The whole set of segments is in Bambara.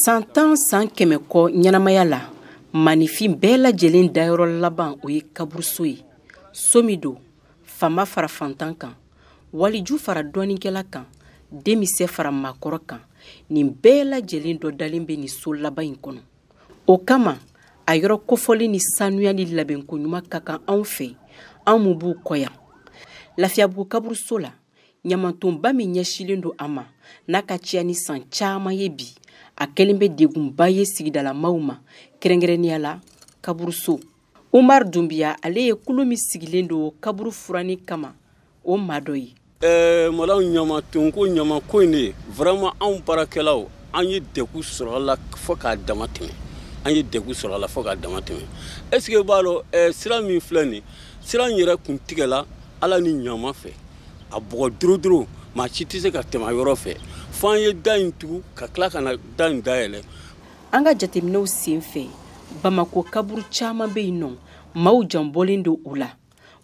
San 10 san 100 kɔ ɲɛnamaya la, maninfin bɛɛ lajɛlen dayɔrɔ laban o ye kaburuso ye. So min don, faama fara fantan kan, waliju fara dɔnnikɛla kan, denmisɛn fara maakɔrɔ kan, nin bɛɛ lajɛlen dɔ dalen bɛ nin so laban in kɔnɔ. O kama, a yɔrɔ kofɔlen ni sanuya ni labɛnko ɲuman ka kan anw fɛ, anw mun b'u kɔ yan. Lafiyabugu kaburuso la, ɲamantonba min ɲɛsilen don a ma, n'a ka ciya ni san caman ye bi, a kɛlen bɛ degunba ye sigidalamaw ma, kɛrɛnkɛrɛnnenya la kaburuso. Umar Dunbiya, ale ye kulu min sigilen don kaburu furanni kama, o maa dɔ ye. Madame, ɲamatonko ɲamako in de, vraiment anw baarakɛlaw, an ye degun sɔrɔ a la fo k'a dama tɛmɛ. An ye degun sɔrɔ a la fo k'a dama tɛmɛ. Est ce que i b'a dɔn, sira min filɛ nin, sira in yɛrɛ kun tigɛla Ala ni ɲama fɛ, a bɔgɔ duro, maa si tɛ se ka tɛmɛ a yɔrɔ fɛ, fo an ye da in tugu ka tila ka na da in dayɛlɛ. An ka jateminɛw sen fɛ, Bamakɔ kaburu caman bɛ yen nɔ, maaw janbɔlen don u la.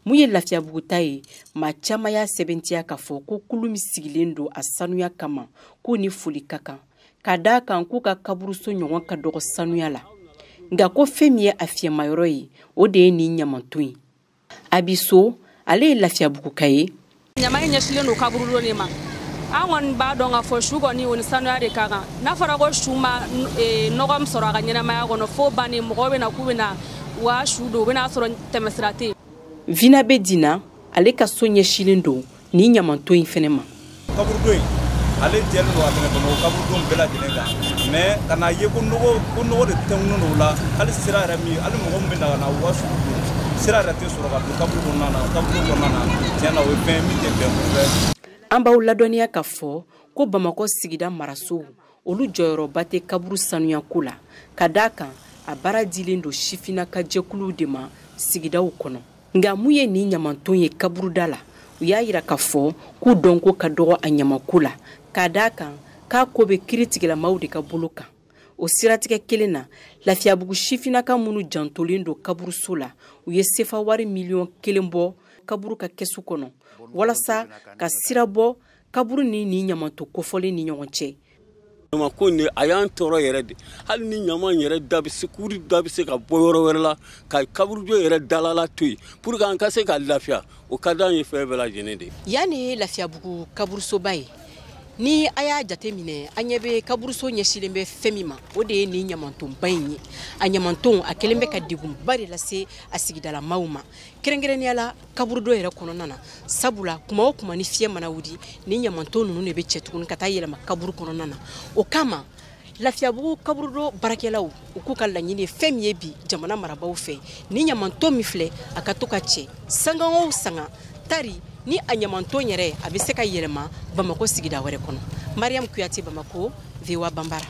Mun ye Lafiyabugu ta ye, maa caman y'a sɛbɛntiya k'a fɔ ko kulu min sigilen don a sanuya kama, k'o ni foli ka kan, ka d'a kan k'u ka kaburuso ɲɔgɔn ka dɔgɔ sanuya la. Nka ko fɛn min ye a fiyɛmayɔrɔ ye, o de ye nin ɲamanton ye. Abiso, ale ye Lafiyabugu ka ye. Ɲama in ɲɛsilen don kaburudo de ma. An kɔni b'a dɔn k'a fɔ su kɔni, o ni sanuya de ka kan. N'a fɔra ko su ma nɔgɔ min sɔrɔ a ka ɲɛnamaya kɔnɔ, fo bannen, mɔgɔw bɛ na k'u bɛ na u ka su don, u bɛna sɔrɔ tɛmɛsira tɛ yen. Vina bɛ Dina, ale ka so ɲɛsilen don nin ɲamanton in fɛnɛ ma. Kaburudo in, ale jɛlen don a tɛmɛ Bamakɔ kaburudo bɛɛ lajɛlen kan, mais ka n'a ye ko nɔgɔ, ko nɔgɔ de tɛnkunnen don o la. Hali sira yɛrɛ min, hali mɔgɔ min bɛ na ka na u ka su don, sira yɛrɛ tɛ sɔrɔ ka don kaburu kɔnɔna na. Kaburu kɔnɔna na, tiɲɛ na, o ye fɛn min tɛ bɛn kosɛbɛ. An b'aw ladɔnniya k'a fɔ ko Bamakɔ sigida marasow, olu jɔyɔrɔba tɛ kaburu sanuyako la, ka d'a kan a baara dilen don sifinnaka jɛkuluw de ma sigidaw kɔnɔ. Nka mun ye nin ɲamanton ye kaburuda la, u y'a yira k'a fɔ k'u dɔnko ka dɔgɔ a ɲamako la, k'a d'a kan k'a ko bɛ kiiritigɛlamaw de ka bolo kan. O siratigɛ kelen na, Lafiyabugu sifinnaka minnu jantolen don kaburuso la, u ye sefa wari miliyɔn 1 bɔ kaburu ka kɛsu kɔnɔ walasa ka sira bɔ kaburu ni nin ɲamanton kofɔlen ni ɲɔgɔn cɛ. Ɲamako in de, a y'an tɔɔrɔ yɛrɛ de. Hali ni ɲama yɛrɛ da bɛ se, kuru da bɛ se ka bɔ yɔrɔ wɛrɛ la ka kaburudo yɛrɛ dalala to yen pour que an ka se ka lafiya, o ka d'an ye fɛn bɛɛ lajɛlen de. Yanni Lafiyabugu kaburusoba ye, ni a y'a jate minɛ, an ɲɛ bɛ kaburuso ɲɛsilen bɛ fɛn min ma, o de ye nin ɲamantonba in ye. A ɲamanton, a kɛlen bɛ ka degunba de lase a sigidalamaw ma, kɛrɛnkɛrɛnnenya la kaburudo yɛrɛ kɔnɔna na, sabula kuma o kuma ni fiɲɛ mana wuli, ni ɲamanton ninnu de bɛ cɛ tuguni ka taa yɛlɛma kaburu kɔnɔna na. O kama, Lafiyabugu kaburudo baarakɛlaw, u k'u ka laɲini ye fɛn min ye bi jamana marabaaw fɛ, ni ɲamanton min filɛ, a ka to ka cɛ sanga o sanga tari, ni a ɲamanton yɛrɛ, a bɛ se ka yɛlɛma Bamakɔ sigida wɛrɛ kɔnɔ. Mariam Kuyate, Bamako, VOA Banbara.